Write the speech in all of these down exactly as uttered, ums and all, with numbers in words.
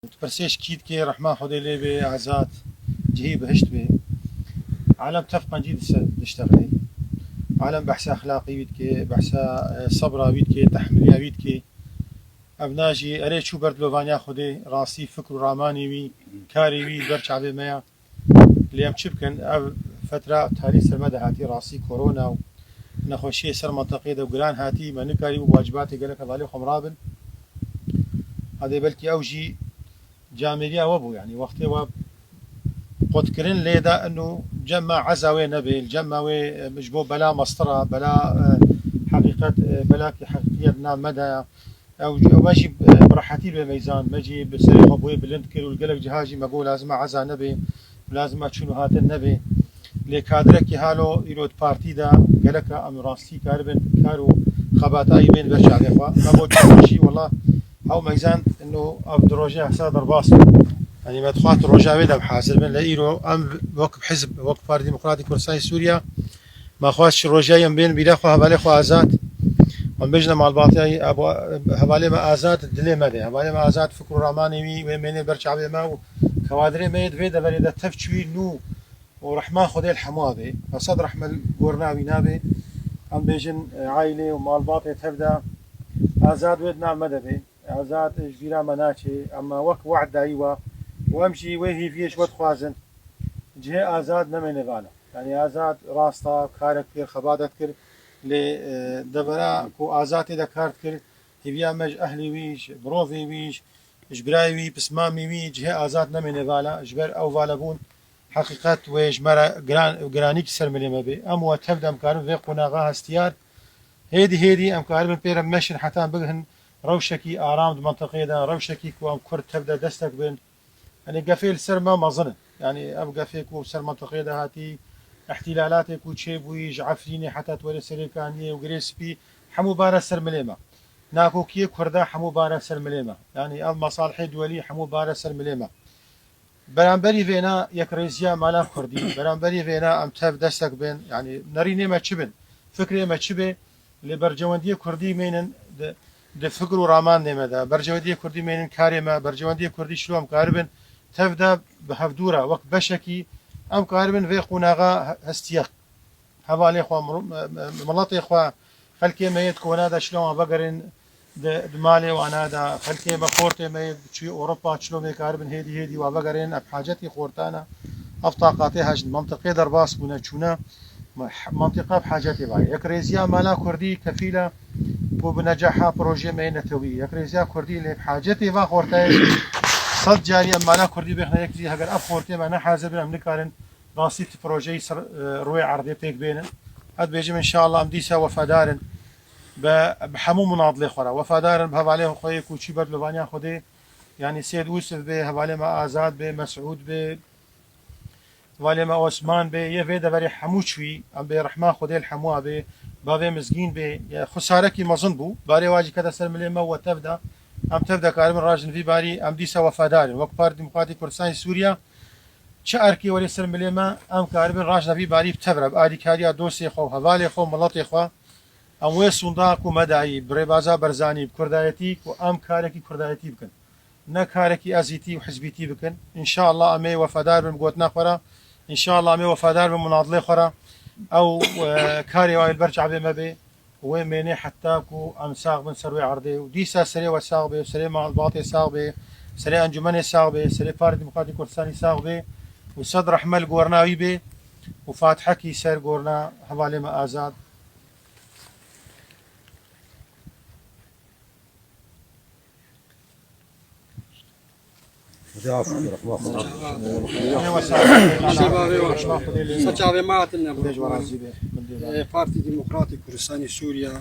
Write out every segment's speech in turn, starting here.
Dipirsê ji kî dikê, rehma Xwedê lê bê, Azad, cihî bihişt bê. Alem tev qencî dise-, diştexilê. Alem behsa exlaqî wî dikê, behsa, e, sebra wî dikê, tehmiliya wî dikê. Ev na jî erê çû ber dilovaniya Xwedê, rastî fikr û ramanê wî, karê wî li ber çavê me ya. Lê em çi bikin? Ev fetra talî ser me de hatî, rastî korona û nexweşiyê ser menteqeyê de giran hatî, me nikarîbû bi wacibatê gelek hevalê xwe em rabin. Hadê belkî ew jî camêriya we bû, yanî wextê we qutkirin lê de ino cem me eza wê nebe, li cem me wê, e, ji bo bela mestira, bela, e, heqîqet, e, belakî heqîqiyet nav me de ya. Ew, ew me jî, e, bi rehetî li wê meyzand, me jî bi serê xwe bi wê bilind kir û li gelek ciha jî me got lazim e eza nebe, lazim e çûn û hatin nebe. Lê kadrekî halo îro di partî de gelek e em rastî karibin kar û xebata wî bên ber çavê xwe. Me got çawa jî wela ew meyzand ino ev di rojê hesa derbas bû. Yanî me dixwest roja wê de em hazir bin. Lê îro em wek hizb, wek Partî Demokratîk Kurdistanê Sûriye, me xwest ji roja em bên bîra xwe hevalê xwe Azad. Em bêjine malbatê, abo, hevalê me Azad dilê me de. Hevalê me Azad fikr û ramanê wî wê mênê ber çavê me û kewadirê me yê di vê deverê de tev çûyî nû û rehma Xwedê li hemû abê. Ve sed rehme li gorina wî nabê. Em bêjin, e, aîlê û malbatê tev de Azad wê di nav me de bê. Azad ji bîra me naçê. Em wek we'd dayî we û em jî wê hêviyê ji we dixwazin. Cihê Azad nemêne vala. Yanî Azad rasta karek kir, xebatet kir. Lê, e, devera ku Azad tê de kar dikir, hêviya me ji ehlê wî, ji mirovê wî, ji, ji birayê wî, pismamê wî, cihê Azad nemêne vala. Ji ber ew valebûn, heqîqet wê ji me re giran, giranî ki ser milê me bê. Em we tev de em karin vê qonaxa hestiyar. Hêdî hêdî em karibin pê re meşin heta em bigihin rewşekî aram di menteqeyê de, rewşekî ku em Kurd tev de destek bin. Yanî gefê li ser me mezin in. Yanî ev gefê ku ser menteqeyê de hatî, îhtîlalatê ku çêbûyî ji Efrînê heta tu werê Serêkaniyê û Girê Spî, hemû bare ser milê me. Nakokiyê Kurda hemû bare ser milê me. Yanî ev mesalihê duwelî hemû bare ser milê me. Beramberî vêna yekrêziya mala Kurdî, beramberî vêna em tev destek bên, yanî nerînê me çi bin, fikrê me çi bê, lê bercewendiyê Kurdî mênin di, di fikr û ramanê me de, bercewendiyê Kurdî mênin karê me, bercewendiyê Kurdî şilo em karibin tev de bi hevdû re wek beşekî em karibin vê qonaxa he-, hestiyek. Hevalê xwe, mir-, me-, me-, miletê xwe, xelkê me yê di kona de şilo em vegerin di, di malê wana de, xelkê me, xortê me yê çûyî Ewropa, şilo em ê karibin hêdî hêdî wa vegerin, ev hacetî xortana, ev taqatê hejin, menteqê derbas bûne, çûne, me-, menteqa bi hacetê va. Yekrêziya mala Kurdî kefîl e ku bi necaha projê me yê netewî, yekrêziya Kurdî lê bi hacetê va xortayê sed carî em mala Kurdî bêxne yek jî, heger ev xortê me ne hazir bin, em nikarin rastî tu projeyî ser, e, rûyê erdê pêk bênin. Ez dibêjim, înşallah, em dîsa wefadar in. Bi, bi hemû munadilê xwe re wefadar in, bi hevalê xwe yê ku çî ber dilovaniya Xwedê, yanî Sêd Ûsif bê, hevalê me Azad bê, Mesûd bê, hevalê me Osman bê, yê vê deverê hemû çûyî, em bê rehma Xwedê li hemû abê, bavê Mizgîn bê, ya xwesarekî mezin bû, barê wa jî kete ser milê me û we tev de, em tev de karibin rajin vî barî, em dîsa wefadar in. Wek Partî Demokratîk Kurdistanê Sûriye, çi erkê werê ser milê me, em karibin rajna vî barî bi tev re, bi alîkariya dostê xwe û hevalê xwe û miletê xwe, em wê sonda ku me dayî, bi rêbaza Barzanî, bi kurdayetî, ku em karekî kurdayetî bikin. Ne karekî ezîtî û hizbîtî bikin. Înşallah em ê wefadar bin bi gotina xwe re. Înşallah em ê wefadar bin munadilê xwe re. Ew, e, karê wa li ber çavê me bê. Wê mênê heta ku em sax bin ser wê erdê û dîsa serê we sax bê, serê malbatê sax bê, serê encûmenê sax bê, serê Partî Demokratîk Kurdistanî sax bê û sed rehme li gorina wî bê û fatihekî ser gorina hevalê me Azad. Xwedê af bike, rehma Xwedê. Şeva vê wa. Ser çavê me hatin ne. Xwedê ji we razî be. Min dê Ê, Partî Demokratîk Kurdistanê Sûriye, ê,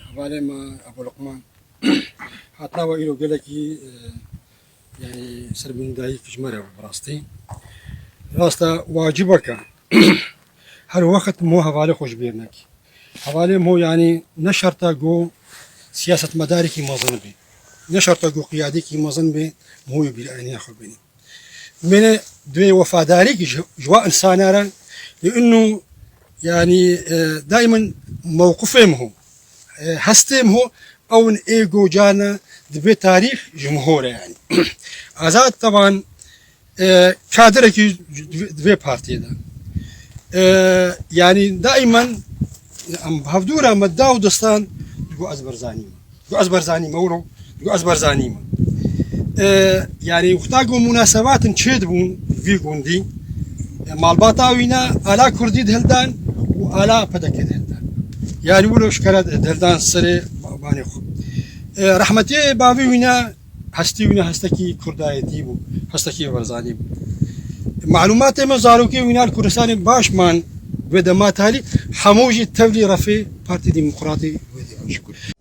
hevalê me Ebu Luqman. Hatina we îro gelekî, ê, yanî sermîndayî ji me re bi rastî. Rasta wacibeke. Her wext mo hevalê xwe ji bîr nekî. Hevalê mo yanî ne şerta go siyasetmedarekî mezin bê. Ne şerta go qiyadekî mezin bê, mo yê bîr eyniya xwe bînî. Mene divê wefadarî ji, ji wa insana re, li inu, yanî, e, daimen mewqifê min ho, e, hestê min ho, Ew in ê gocane dibê tarîx ji min hore yani. Azad teban e, kadirek di vê partiyê de. E, yani daimen em hevdûra me da û distan digo ez Barzanî me. Digo ez Barzanî me, wilo digo ez Barzanî me. E, yani wexta ku munasebatin çê dibûn vî gundî, e, malbata wî ne ala Kurdî dihildan û ala P D K dihildan. Yani wilo şikere dihildan serê banê xwe. E, rehmetiyê bavî wî ne hestî wî ne hestekî Kurdayetî bû, hestekî Barzanî bû. Malûmatê me zarokê wî ne li Kurdistanê baş man wê dema talî hemû jî tevlî refê Partî Demokratî wê dê.